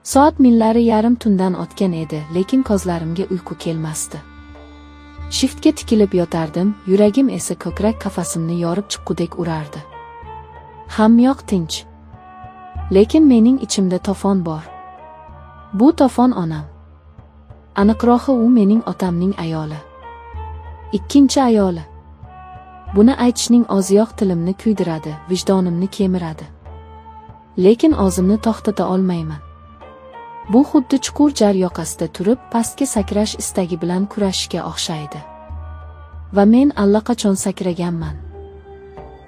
Soat millari yarim tundan o'tgan edi, lekin ko'zlarimga uyqu kelmasdi. Shiftga tikilib yotardim, yuragim esa ko'krak qafasimni yorib chiqqudek urardi. Hammayoq tinch. Lekin mening ichimda to'fon bor. Bu to'fon onam. Aniqrog'i, u mening otamning ayoli. Ikkinchi ayoli. Buni aytishning o'ziyoq tilimni kuydiradi, vijdonimni kemiradi. Lekin o'zimni to'xtata olmayman. Bu xuddi chuqur jar yoqasida turib, pastga sakrash istagi bilan kurashishga o'xshaydi. Va men allaqachon sakraganman.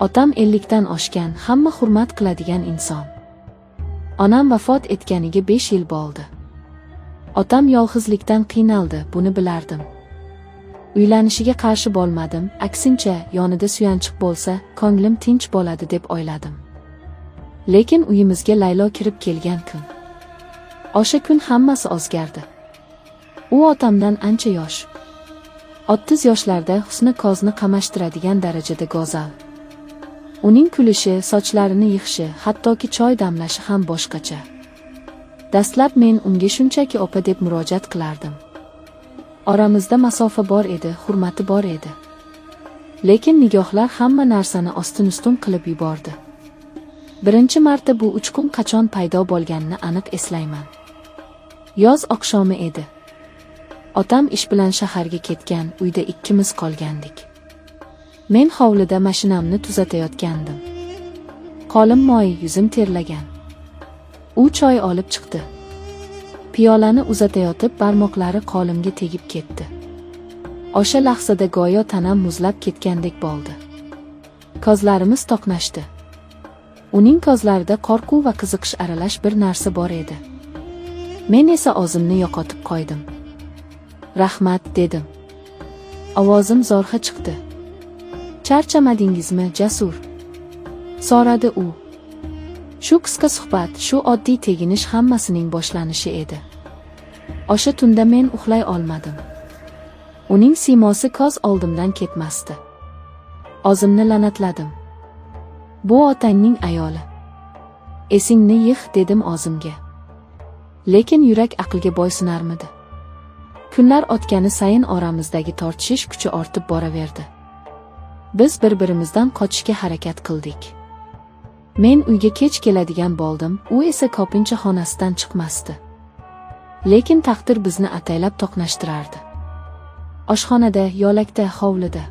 Otam 50 dan oshgan, hamma hurmat qiladigan inson. Onam vafot etganiga 5 yil bo'ldi. Otam yolg'izlikdan qiynaldi, buni bilardim. Uylanishiga qarshi bo'lmadim, aksincha, yonida suyanchiq bo'lsa, ko'nglim tinch bo'ladi deb o'yladim. Lekin uyimizga Laylo kirib kelgan kun. O'sha kun hammasi o'zgardi. U otamdan ancha yosh. 30 yoshlarda, husni ko'zni qamashtiradigan darajada go'zal. Uning kulishi, sochlarini yig'ishi, hattoki choy damlashi ham boshqacha. Dastlab men unga shunchaki opa deb murojaat qilardim. Oramizda masofa bor edi, hurmati bor edi. Lekin nigohlar hamma narsani ostin-ustun qilib yubordi. Birinchi marta bu uchqun qachon paydo bo'lganini aniq eslayman. Yoz oqshomi edi. Otam ish bilan shaharga ketgan, uyda ikkimiz qolgandik. Men hovlida mashinamni tuzatayotgandim. Qo'lim moy, yuzim terlagan. U choy olib chiqdi. Piyolani uzatayotib barmoqlari qo'limga tegib ketdi. O'sha lahzada go'yo tanam muzlab ketgandek bo'ldi. Ko'zlarimiz to'qnashdi. Uning ko'zlarida qo'rquv va qiziqish aralash bir narsa bor edi. Men esa o'zimni yo'qotib qo'ydim. "Rahmat", dedim. Ovozim zo'rg'a chiqdi. "Charchamadingizmi, Jasur?" so'radi u. Shu qisqa suhbat, shu oddiy teginish hammasining boshlanishi edi. O'sha tunda men uxlay olmadim. Uning siymosi ko'z oldimdan ketmasdi. O'zimni la'natladim. Bu otangning ayoli. Esingni yig', dedim o'zimga. Lekin yurak aqlga bo'ysunarmidi? Kunlar o'tgani sayin oramizdagi tortishish kuchi ortib boraverdi. Biz bir-birimizdan qochishga harakat qildik. Men uyga kech keladigan bo'ldim, u esa ko'pincha xonasidan chiqmasdi. Lekin taqdir bizni ataylab to'qnashtirardi. Oshxonada, yo'lakda, hovlida.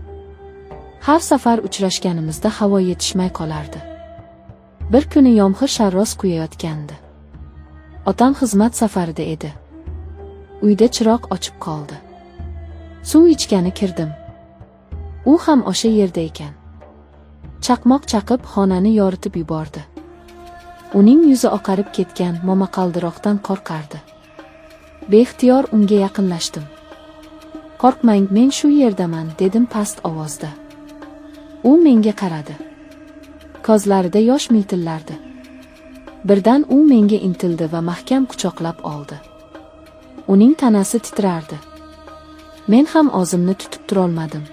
Har safar uchrashganimizda havo yetishmay qolardi. Bir kuni yomg'ir sharros quyayotgandi. Otam xizmat safarida edi. Uyda chiroq o'chib qoldi. Suv ichgani kirdim. U ham o'sha yerda ekan. Chaqmoq chaqib, xonani yoritib yubordi. Uning yuzi oqarib ketgan, momaqaldiroqdan qo'rqardi. Beixtiyor unga yaqinlashdim. "Qo'rqmang, men shu yerdaman", dedim past ovozda. U menga qaradi. Ko'zlarida yosh miltillardi. Birdan u menga intildi va mahkam quchoqlab oldi. Uning tanasi titrardi. Men ham o'zimni tutib turolmadim.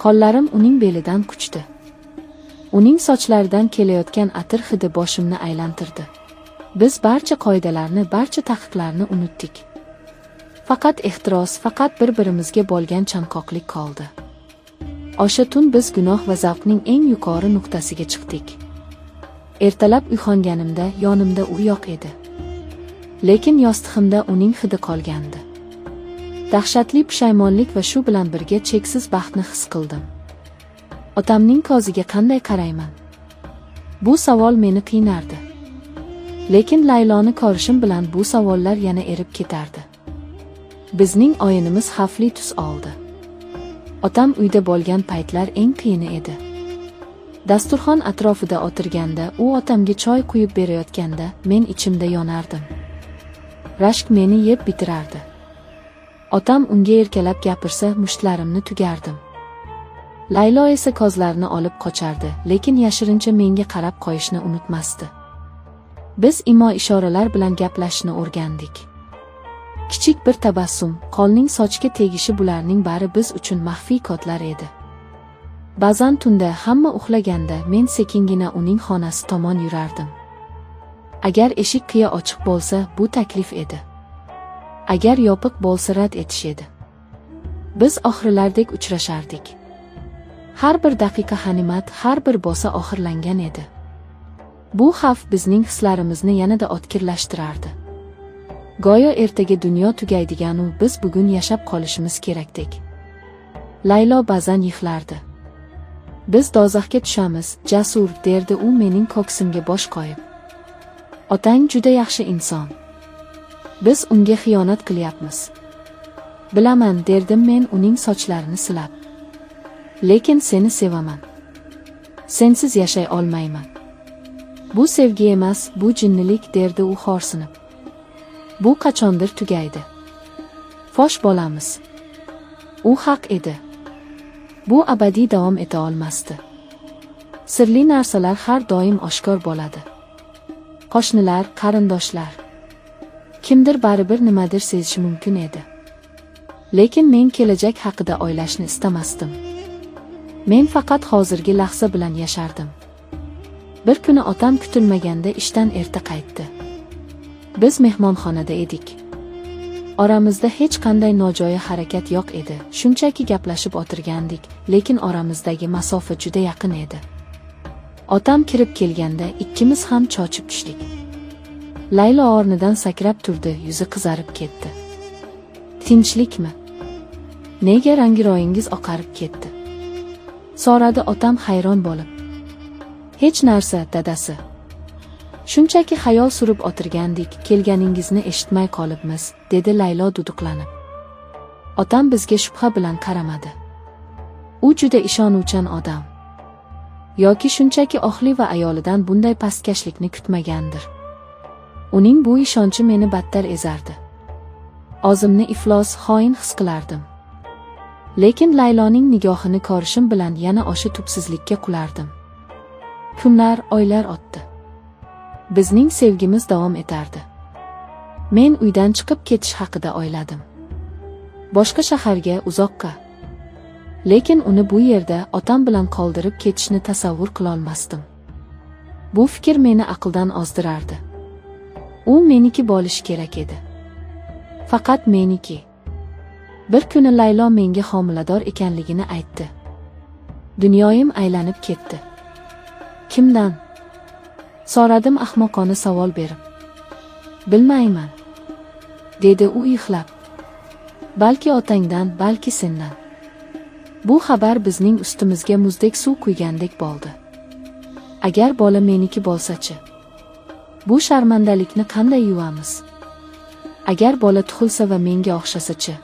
Qo'llarim uning belidan quchdi. Uning sochlaridan kelayotgan atir hidi boshimni aylantirdi. Biz barcha qoidalarni, barcha taqiqlarni unutdik. Faqat ehtiros, faqat bir-birimizga bo'lgan chanqoqlik qoldi. O'sha tun biz gunoh va zavqning eng yuqori nuqtasiga chiqdik. Ertalab uyg'onganimda yonimda u yo'q edi. Lekin yostig'imda uning hidi qolgandi. Dahshatli pushaymonlik va shu bilan birga cheksiz baxtni his qildim. Otamning ko'ziga qanday qarayman? Bu savol meni qiynardi. Lekin Layloni ko'rishim bilan bu savollar yana erib ketardi. Bizning o'yinimiz xavfli tus oldi. Otam uyda bo'lgan paytlar eng qiyini edi. Dasturxon atrofida o'tirganda, u otamga choy quyib berayotganda, men ichimda yonardim. Rashk meni yeb bitirardi. Otam unga erkalab gapirsa, mushtlarimni tugardim. Laylo esa ko'zlarini olib qochardi, lekin yashirincha menga qarab qo'yishni unutmasdi. Biz imo ishoralar bilan gaplashishni o'rgandik. Kichik bir tabassum, qo'lning sochga tegishi, bularning bari biz uchun maxfiy kodlar edi. Ba'zan tunda, hamma uxlaganda, men sekingina uning xonasi tomon yurardim. Agar eshik qiya ochiq bo'lsa, bu taklif edi. Agar yopiq bo'lsa, rad etish edi. Biz oxirgilardek uchrashardik. Har bir daqiqa g'animat, har bir bo'sa oxirlangan edi. Bu xavf bizning hislarimizni yanada o'tkirlashtirardi. Go'yo ertaga dunyo tugaydiganu biz bugun yashab qolishimiz kerakdek. Laylo ba'zan yig'lardi. Biz do'zaxga tushamiz, Jasur, derdi u mening ko'ksimga bosh qo'yib. Otang juda yaxshi inson. Biz unga xiyonat qilyapmiz. Bilaman, derdim men uning sochlarini silab. Lekin seni sevaman. Sensiz yashay olmayman. Bu sevgi emas, bu jinnilik, derdi u xo'rsinib. Bu qachondir tugaydi. Fosh bo'lamiz. U haq edi. Bu abadiy davom eta olmasdi. Sirli narsalar har doim oshkor bo'ladi. Qo'shnilar, qarindoshlar. Kimdir baribir nimadir sezishi mumkin edi. Lekin men kelajak haqida o'ylashni istamasdim. Men faqat hozirgi lahza bilan yashardim. Bir kuni otam kutilmaganda ishdan erta qaytdi. Biz mehmonxonada edik. Oramizda hech qanday nojo'ya harakat yo'q edi, shunchaki gaplashib o'tirgandik, lekin oramizdagi masofa juda yaqin edi. Otam kirib kelganda ikkimiz ham cho'chib tushdik. Laylo o'rnidan sakrab turdi, yuzi qizarib ketdi. Tinchlikmi? Nega rangi-ro'yingiz oqarib ketdi? So'radi otam hayron bo'lib. Hech narsa, dadasi. Shunchaki xayol surib o'tirgandik, kelganingizni eshitmay qolibmiz, dedi Laylo duduqlanib. Otam bizga shubha bilan qaramadi. U juda ishonuvchan odam. Yoki shunchaki o'g'li va ayolidan bunday pastkashlikni kutmagandir. Uning bu ishonchi meni battar ezardi. O'zimni iflos, xoin his qilardim. Lekin Layloning nigohini ko'rishim bilan yana o'sha tubsizlikka qulardim. Kunlar, oylar o'tdi. Bizning sevgimiz davom etardi. Men uydan chiqib ketish haqida o'yladim. Boshqa shaharga, uzoqqa. Lekin uni bu yerda otam bilan qoldirib ketishni tasavvur qilolmasdim. Bu fikr meni aqldan ozdirardi. U meniki bo'lishi kerak edi. Faqat meniki. Bir kuni Laylo menga homilador ekanligini aytdi. Dunyoyim aylanib ketdi. Kimdan? So'radim ahmoqona savol berib. Bilmayman, dedi u yig'lab. Balki otangdan, balki sendan. Bu xabar bizning ustimizga muzdek suv quygandek bo'ldi. Agar bola meniki bo'lsa-chi? Bu sharmandalikni qanday yuvamiz? Agar bola tug'ilsa va menga o'xshasa-chi?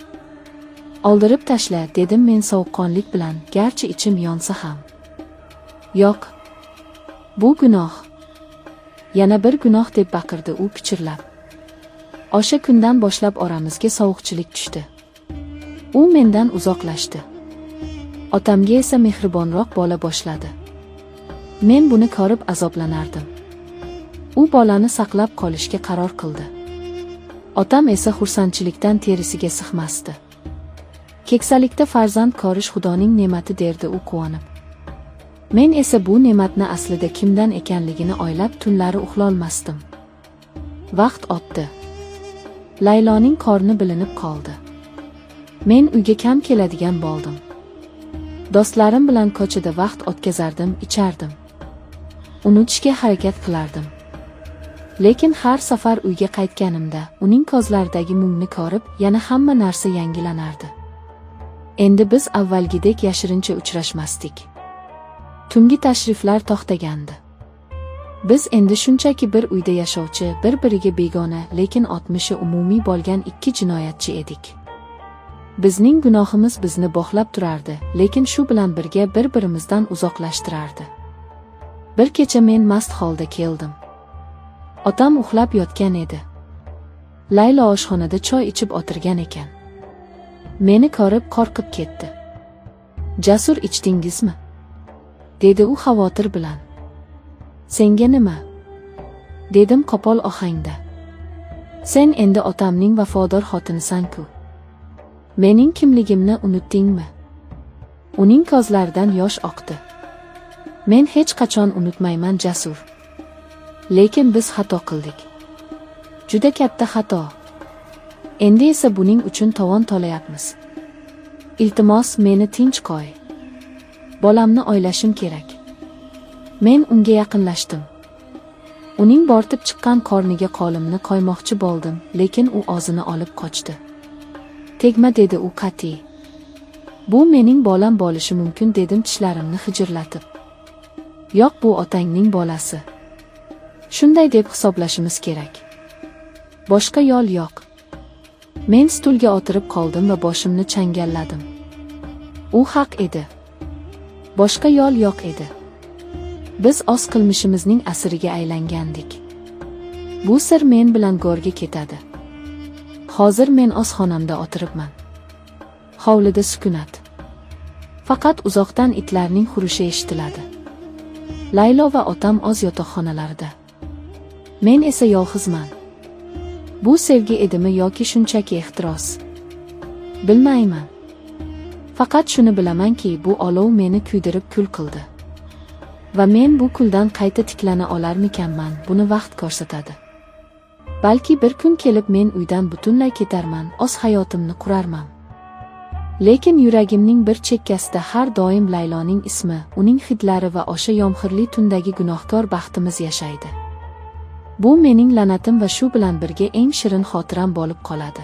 Oldirib tashla, dedim men sovuqqonlik bilan, garchi ichim yonsa ham. Yo'q. Bu gunoh. Yana bir gunoh, deb baqirdi u pichirlab. O'sha kundan boshlab oramizga sovuqchilik tushdi. U mendan uzoqlashdi. Otamga esa mehribonroq bo'la boshladi. Men buni ko'rib azoblanardim. U bolani saqlab qolishga qaror qildi. Otam esa xursandchilikdan terisiga sig'masdi. Keksalikda farzand ko'rish Xudoning ne'mati, derdi u quvonib. Men esa bu ne'matni aslida kimdan ekanligini o'ylab tunlari uxlolmasdim. Vaqt o'tdi. Layloning qorni bilinib qoldi. Men uyga kam keladigan bo'ldim. Do'stlarim bilan ko'chada vaqt o'tkazardim, ichardim. Unutishga harakat qilardim. Lekin har safar uyga qaytganimda uning ko'zlaridagi mungni ko'rib, yana hamma narsa yangilanardi. Endi biz avvalgidek yashirincha uchrashmasdik. Tungi tashriflar to'xtagandi. Biz endi shunchaki bir uyda yashovchi, bir-biriga begona, lekin o'tmishi umumiy bo'lgan ikki jinoyatchi edik. Bizning gunohimiz bizni bog'lab turardi, lekin shu bilan birga bir-birimizdan uzoqlashtirardi. Bir kecha men mast holda keldim. Otam uxlab yotgan edi. Laylo oshxonada choy ichib o'tirgan ekan. Meni ko'rib qo'rqib ketdi. Jasur, ichdingizmi? Dedi u xavotir bilan. Senga nima? Dedim qo'pol ohangda. Sen endi otamning vafodor xotinisan-ku. Mening kimligimni unutdingmi? Uning ko'zlaridan yosh oqdi. Men hech qachon unutmayman, Jasur. Lekin biz xato qildik. Juda katta xato. Endi esa buning uchun tovon to'layapmiz. Iltimos, meni tinch qo'y. Bolamni o'ylashim kerak. Men unga yaqinlashdim. Uning bo'rtib chiqqan qorniga qo'limni qo'ymoqchi bo'ldim, lekin u o'zini olib qochdi. Tegma, dedi u qat'iy. Bu mening bolam bo'lishi mumkin, dedim tishlarimni g'ijirlatib. Yo'q, bu otangning bolasi. Shunday deb hisoblashimiz kerak. Boshqa yo'l yo'q. Men stulga o'tirib qoldim va boshimni changalladim. U haq edi. Boshqa yo'l yo'q edi. Biz o'z qilmishimizning asiriga aylangandik. Bu sir men bilan go'rga ketadi. Hozir men o'z xonamda o'tiribman. Hovlida sukunat. Faqat uzoqdan itlarning hurishi eshitiladi. Laylo va otam o'z yotoqxonalarida. Men esa yolg'izman. Bu sevgi edimi yoki shunchaki ehtiros? Bilmayman. Faqat shuni bilamanki, bu olov meni kuydirib kul qildi. Va men bu kuldan qayta tiklana olarmikanman, buni vaqt ko'rsatadi. Balki bir kun kelib men uydan butunlay ketarman, o'z hayotimni qurarman. Lekin yuragimning bir chekkasida har doim Layloning ismi, uning hidlari va o'sha yomg'irli tundagi gunohkor baxtimiz yashaydi. Bu mening la'natim va shu bilan birga eng shirin xotiram bo'lib qoladi.